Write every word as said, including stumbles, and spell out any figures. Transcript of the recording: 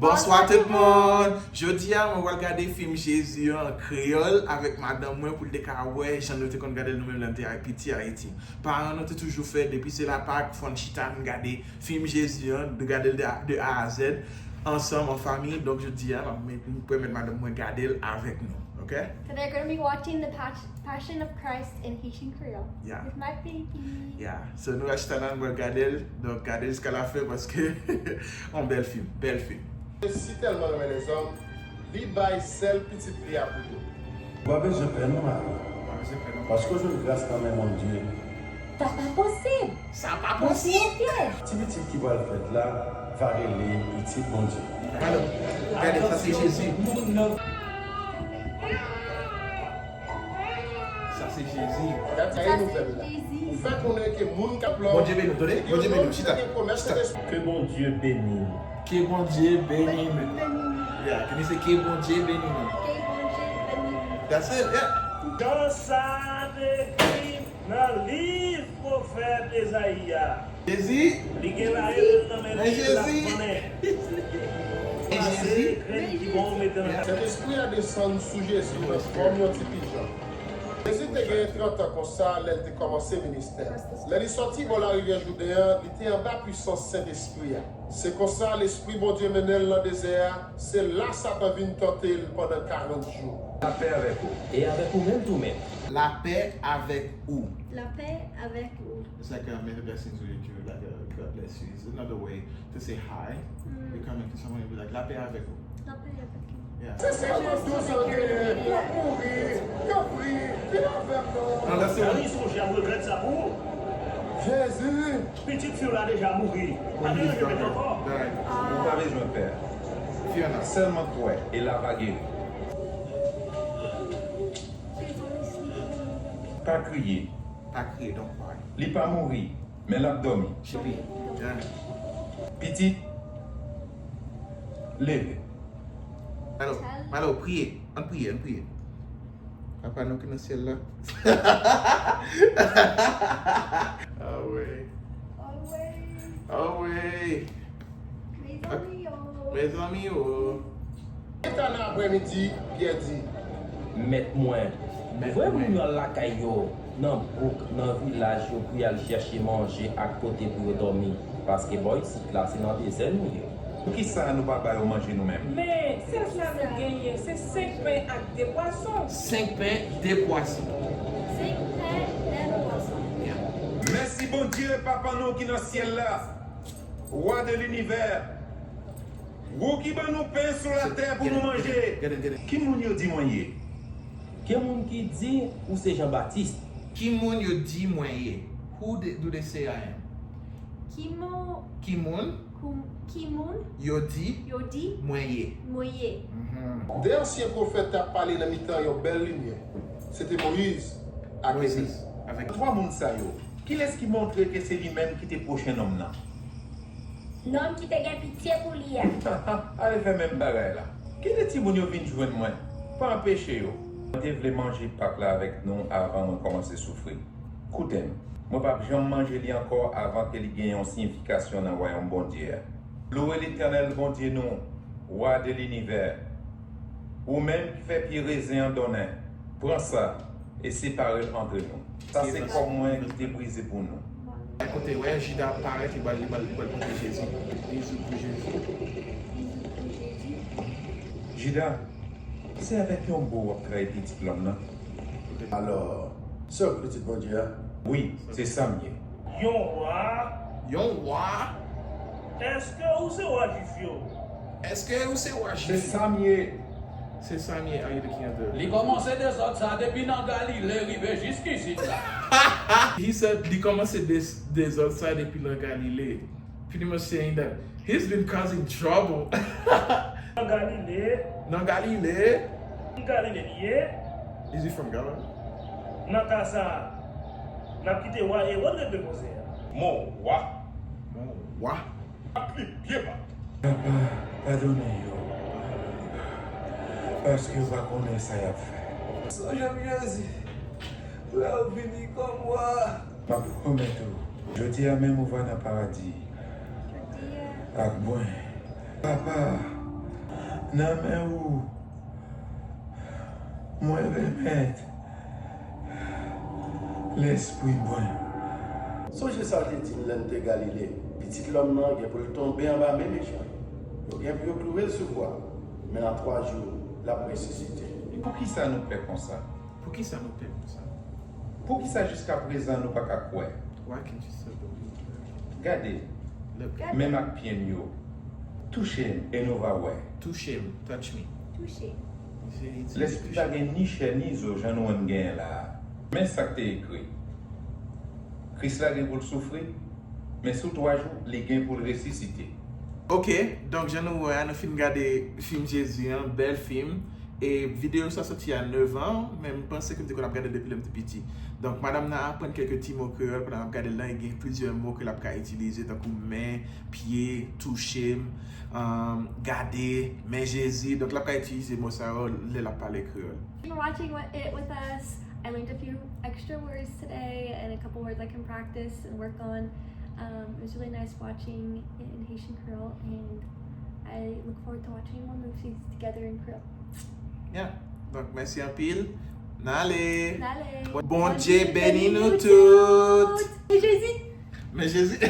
Bonswa tout moun! Jodi a, mwen pral gade fim Jezi an an kreyòl avèk madanm mwen pou l te ka wè jan nou te konn gade l nou menm lè n te piti Ayiti. Paran nou te toujou fè, depi se la Pak, fò n chita n gade fim Jezi an, n gade l de, de A a Z, ansanm, an fanmi. Donk, jodi a, m ap met, m pèmèt madanm mwen gade l avèk nou, oke? Today we're gonna be watching the Pas- Passion of Christ in Haitian Creole. Yeah. With my baby. Yeah. So, nou rete la, nou pral gade l. Donk, gade l jiska la fen paske yon bèl fim, bèl fim. Jezi tèlman renmen lèzòm, li bay sèl pitit li a pou yo. Ou pa bezwen pè non, Mari. Ou pa bezwen pè non. Paske w jwenn gras nan men Bondye. Sa pa posib! Sa pa posib! Bondye fyè! Ti pitit ki pral fèt la va rele pitit Bondye. Gade, gade, sa se Jezi. Sa se Jezi. Gad sa e nouvèl la. Ou fè konnen ke moun k ap lòv Bondye beni w, tande? Bondye beni w, chita. Chita. Ke Bondye beni w. Ke Bondye beni nou. Yeah, can you say, ke Bondye beni nou? Ke Bondye beni nou. That's it, yeah. Jan sa dekri nan liv pwofèt Ezayi a. Jezi. Li gen larele nan men li, l ap konnen. Pase grenn ki bon ou mete nan. Sentespri a desann sou Jezi nan fòm yon ti pijan. Jezi te gen trant an konsa lè l te kòmanse ministè. Lè li sòti bò larivyè Jouden an, li te anba pwisans Sentespri a. Se konsa, Lespri Bondye mennen l nan dezè a, se la Satan vin tante l pandan karant jou. Lapè avèk ou. E avèk ou menm tou, mèt. Lapè avèk ou. Lapè avèk ou. It's like a may the blessings with you, like a God bless you. It's another way to say hi. You come up to someone and be like, lapè avèk ou. Lapè avèk ou. Yeah. Se sèlman douz an l genyen, y ap mouri, tanpri, vin avè m non. Nan lè se Mari sonje ap regrèt sa pou ou. Jezi. Pitit fi w la deja mouri. Pa deranje mèt ankò. Ou pa bezwen pè. Sèlman kwè, e l ava geri. Pa kriye. Pa kriye, don't cry. Li pa mouri, men l ap dòmi. She be, yeah. Pitit, leve. Malo, Malo, priye. Ann priye, ann priye. Papa nou ki nan syèl la. Awe. Awe. Mezanmi yo. Mezanmi yo. Eta nan aprèmidi, Pyè di. Mèt mwen, voye moun yo al lakay yo, nan bouk, nan vilaj yo pou y al chèche manje ak kote pou yo dòmi, paske bò isit la se nan dezè nou ye. Poukisa nou pa ba yo manje nou menm? Men, sèl sa nou genyen, se senk pen ak de pwason. Senk pen, de pwason. Senk pen, de pwason. Mèsi Bondye, Papa nou ki nan syèl la, Wa de linivè. Ou ki ban nou pen sou latè pou nou manje. Ki moun yo di mwen ye? Gen moun ki di ou se Jan Batis. Ki moun yo di mwen ye? Who they- do they say I am? Ki moun? Ki moun? Ki moun? Yo di? Yo di? Mwen ye. Mwen ye. Mhm. De ansyen pwofèt t ap pale nan mitan yon bèl limyè. Se te Moyiz ak Eli. Twa moun sa yo, kilès ki montre ke se li menm ki te pwochen nonm nan? Nonm ki te gen pitye pou li a. Ale fè menm bagay la. Kite timoun yo vin jwenn mwen. Pa anpeche yo. Mwen te vle manje Pak la avèk nou avan mwen kòmanse soufri. Koute m. Mwen p ap janm manje li ankò avan ke li gen yon siyifikasyon nan wayòm Bondye a. Louwe Letènèl, Bondye nou, Wa de linivè. Ou menm ki fè pye rezen an donnen, pran sa e separe l antre nou. Sa se kò mwen ki te brize pou nou. Kote, wè, Jida ap parèt, li pral, li pral, li pral pote Jezi. Bizou pou Jezi. Jida, se avèk yon bo w ap trayi pitit lòm nan? Alò, se w ki pitit Bondye a? Wi, se sa m ye. Yon wa? Yon wa? Èske ou se wa Jwif yo? Èske ou se wa Jwif yo? Se sa m ye. Se sa m ye, are you the king of the Li kòmanse dezòd sa depi nan Galile rive jiskisit la. He said, li kòmanse dez- dezòd sa depi nan Galile. Pretty much saying that he's been causing trouble. Nan Galile. Nan Galile. Nan Galile li ye. Is he from Galilee? Nan ka sa a, n ap kite wa Ewòd regle koze a. Mo wa. Mo wa. Ak li byen ba. Papa, padone yo, paske yo pa konnen sa y ap fè. Sonje m, Jezi, lè w vini kòm wa. M ap pwomèt ou, jodi a menm ou va nan paradi ak mwen. Papa, Nan men ou mwen remèt lespri mwen. Sonje sa l te di n lè n te Galile, Pitit lòm nan gen pou l tonbe anba men mechan yo. Yo gen pou yo klouwe l sou kwa, men nan twa jou, l ap resisite. Poukisa nou pè konsa? Poukisa nou pè konsa? Poukisa jiska prezan nou pa ka kwè? Why can't you still believe? Gade, Look, men m ak pye m yo. Touche m e nou va wè. Touche m, touch me. Touche. You see, it's Lespri pa gen ni chè ni zo jan nou menm genyen la a. Men sa k te ekri. Kris la gen pou l soufri, men sou twa jou, li gen pou l resisite. Ok, donk jan nou wè a, nou fin gade fim Jezi an, bèl fim. E videyo sa soti a nèf an, men m panse ke m te konn ap gade l depi lè m te piti. Donk madanm nan aprann kèlke ti mo kreyòl pandan l ap gade l lan, e gen plizyè mo ke l ap ka itilize, tankou men, pye, touche m, um, gade, men Jezi. Donk l ap ka itilize mo sa yo lè l ap pale kreyòl. Thank you for watching wi- it with us. I learned a few extra words today and a couple words I can practice and work on. Um, it was really nice watching it in Haitian Creole, and I look forward to watching more movies together in Creole. Yeah. Donk mèsi anpil. Nale. Nale. Bondye beni nou tout. Hey, Jezi. Men Jezi.